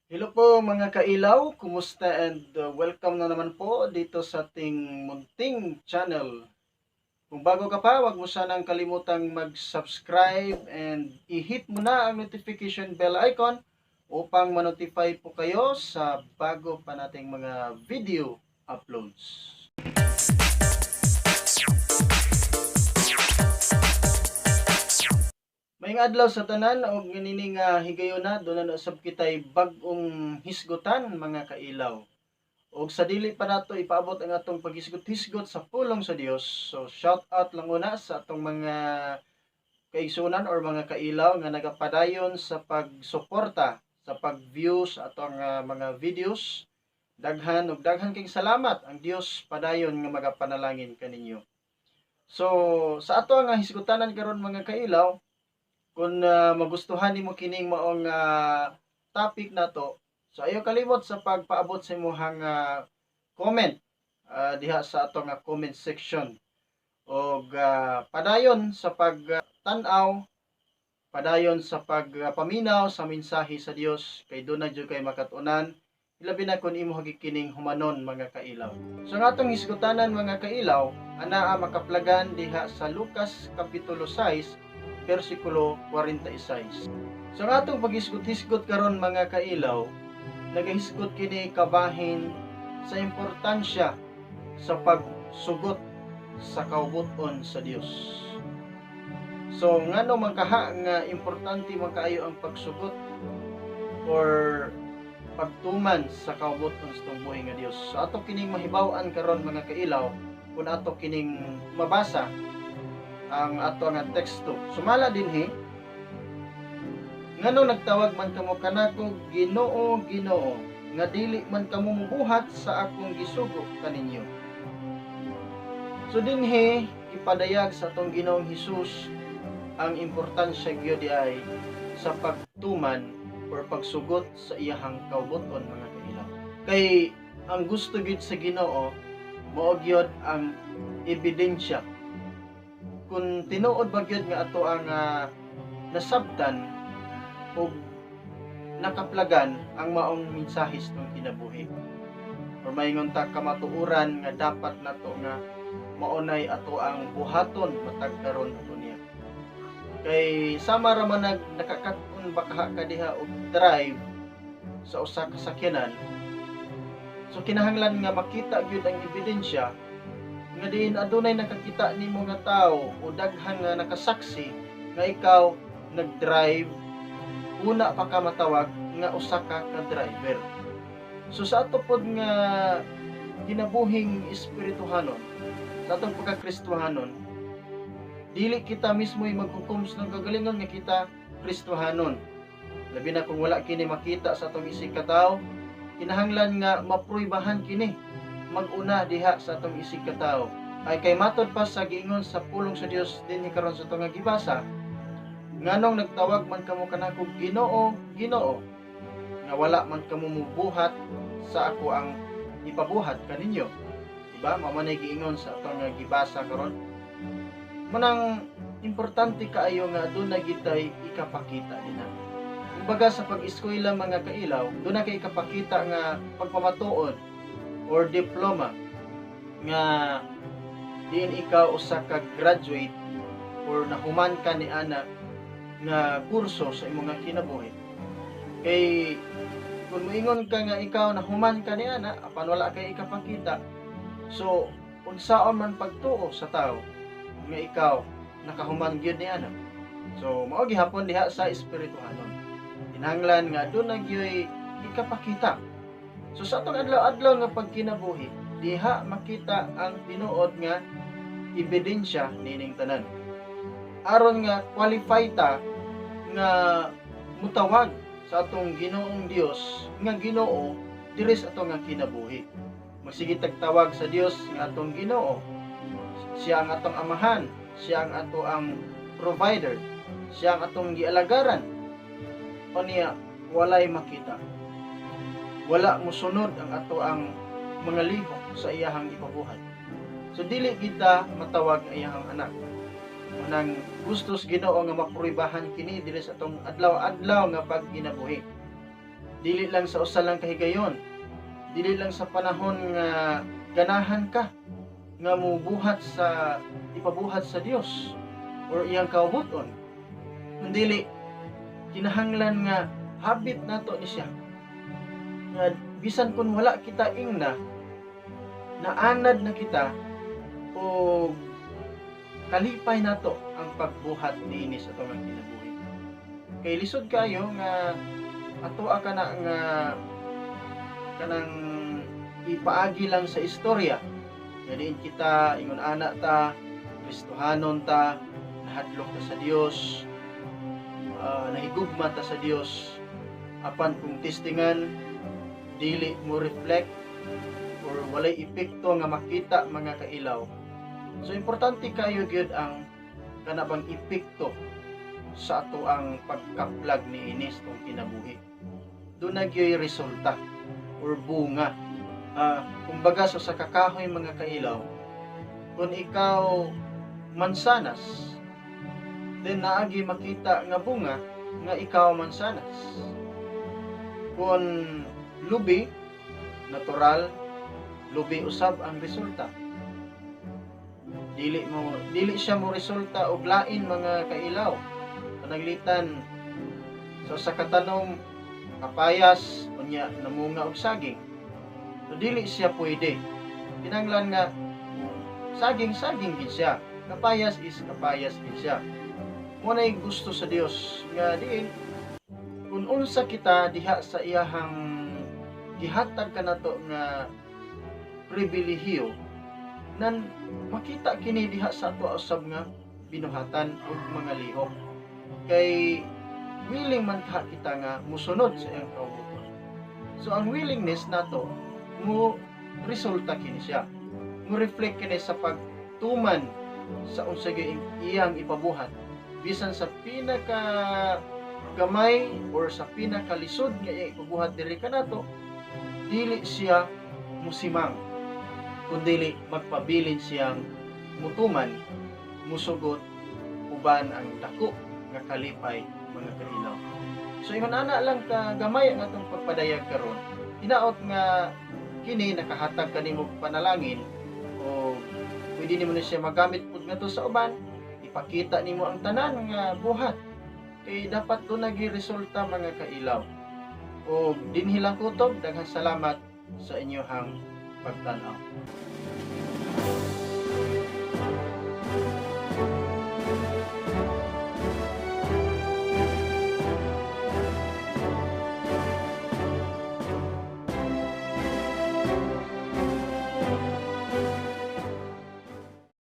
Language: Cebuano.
Hello po, mga kailaw, kumusta and welcome na naman po dito sa ating munting channel. Kung bago ka pa, wag mo sanang kalimutang mag-subscribe and i-hit mo na ang notification bell icon upang manotify po kayo sa bago pa nating mga video uploads. Maayong adlaw sa tanan og nganini nga higayuna, duna na usab kitay bag-ong hisgutan, mga kailaw. Og sa dili pa nato ipaabot ang atong paghisgot-hisgot sa pulong sa Dios. So shout out lang una sa atong mga kaigsunan or mga kailaw nga nagapadayon sa pagsuporta, sa pag-view sa atong mga videos. Daghan og daghan kayong salamat. Ang Dios padayon nga magapanalangin kaninyo. So sa ato nga hisgutanan karon, mga kailaw, kung magustuhan nimo kining maong topic nato, so ayaw kalimot sa pagpaabot sa imong comment diha sa ato nga comment section og padayon sa pagtan-aw, padayon sa pagpaminaw sa mensahe sa Dios, kay duna jud kay makat-unan, ilabi na kung imo kining humanon, mga kailaw. So ang atong hisgutanan, mga kailaw, anaa makaplagan diha sa Lucas kapitulo 6 versikulo 46. So ang atong paghisgot-hisgot karon, mga kailaw, nagahisgot kini kabahin sa importansya sa pagsugot sa kaubuton sa Dios. So ngano man kaha nga importante man kaayo ang pagsugot or pagtuman sa kaubuton sa atong buhi nga Dios? So ato kining mahibaw-an karon, mga kailaw, kung ato kining mabasa ang ato nga teksto. Sumala dinhi, "Ngano nagtawag man kamo kanako Ginoo, Ginoo, nga dili man kamo mubuhat sa akong gisugo kaninyo?" So dinhi ipadayag sa atong Ginoong Hesus ang importansya gyud ay sa pagtuman or pagsugot sa iyahang kaubuton, mga kailaw. Kay ang gusto gyud sa Ginoo mao gyud ang ebidensya kung tinuod ba gyud nga ato ang nasabtan o nakaplagan ang maong mensahe sa atong kinabuhi or maingon ta kamatuoran nga dapat nato nga maunay ato ang buhaton matag karon ato niya. Kay sama ra man nag nakakatun ba ka diha og drive sa usa ka sakyanan, so kinahanglan nga makita gyud ang ebidensya nga diin adunay nakakita nimo nga tao o daghan nga nakasaksi nga ikaw nag-drive una pa ka matawag nga usa ka ka driver. So sa ato pod nga kinabuhing espirituhanon, sa atong pagkakristuhanon, dili kita mismo maghukom sa kagalingon nga kita Kristohanon. Labi na kung wala kini makita sa atong isig katawo, kinahanglan nga mapruibahan kini mag-una diha sa atong isig katawo. Ay kay matod pa sa giingon sa pulong sa Dios dinhi karon sa atong nga gibasa, "Nganong nagtawag man kamo kanako Ginoo, Ginoo, nga wala man kamo mubuhat sa ako ang ipabuhat kaninyo?" Diba? Mao man giingon sa atong nga gibasa karon. Manang importante kaayo nga duna gitay ikapakita nina. Kumbaga sa pag-eskwela, mga kailaw, duna kay ikapakita nga pagpamatuod or diploma nga diin ikaw usa ka graduate or nahuman ka ni ana nga kurso sa imong nga kinabuhi. Kay kung moingon ka nga ikaw nahuman ka ni ana apan wala kay ikapakita, so unsaon man pagtuo sa tao nga ikaw nakahuman gyud ni ana? So mao gihapon diha sa espirituhanon. Kinahanglan nga duna gyuy ikapakita. So sa atong adlaw-adlaw nga pagkinabuhi, diha makita ang tinuod nga ebidensya nining tanan. Aron nga qualify ta nga mutawag sa atong Ginoong Dios nga Ginoo diri sa atong nga kinabuhi. Magsige tagtawag sa Dios nga atong Ginoo. Siya ang atong amahan, siya ang ato ang provider, siya ang atong gialagaran. O niya, walay makita. Wala mosunod ang ato ang mga lihok sa iyahang gipabuhat. So dili kita matawag nga iyahang anak. Unang gustos Ginoo nga mapruibahan kini diri sa atong adlaw-adlaw nga pagkinabuhi. Dili lang sa usa lang kahigayon, dili lang sa panahon nga ganahan ka nga mubuhat sa ipabuhat sa Dios or iyang kaubuton, kundili kinahanglan nga habit nato ni siya nga bisan kung wala kita ingna, naanad na kita o kalipay nato ang pagbuhat niini sa atong kinabuhi. Kay lisod kayo nga ato ka na nga kanang ipaagi lang sa istorya nga diin kita ingon ana ta, Kristohanon ta, nahadlok ta sa Dios, nahigugma ta sa Dios, apan kung testingan, dili mo reflect or walay epekto nga makita, mga kailaw. So importante kayo gyud ang kana bang epekto sa ato ang pagkaplag niini sa atong kinabuhi. Duna gyoy resulta or bunga. Kumbaga sa kakahoy, mga kailaw, kung ikaw mansanas, then naagi makita nga bunga nga ikaw mansanas. Kung lubi, natural, lubi usab ang resulta. Dili siya mo resulta og lain, mga kailaw. Pananglitan sa katanom kapayas, unya namunga og saging. So dili siya pwede. Kinahanglan nga saging, saging gid siya. Kapayas is kapayas gid siya. Mo nay gusto sa Dios nga diin kung unsa kita diha sa iyahang gihatag kanato nga pribilehiyo, nan makita kini diha sa ato usab nga binuhatan ug mga lihok, kay willing man ka kita nga musunod sa iyang kaubuton. So ang willingness nato, mo resulta kini siya, mo reflect kini sa pagtuman sa unsa gyud iyang ipabuhat, bisan sa pinaka gamay or sa pinakalisod nga iyang ipabuhat diri kanato. Dili siya musimang, kundili magpabilin siyang mutuman, musugot uban ang dako nga kalipay, mga kailaw. So ingon ana lang ka gamay ang atong pagpadayag karon. Hinaot nga kini nakahatag kanimo panalangin o pwede nimo na siya magamit pud ngadto sa uban. Ipakita nimo ang tanan nga buhat kay dapat duna resulta, mga kailaw. O dinhi lang kutob. Daghang salamat sa inyong pagtan-aw.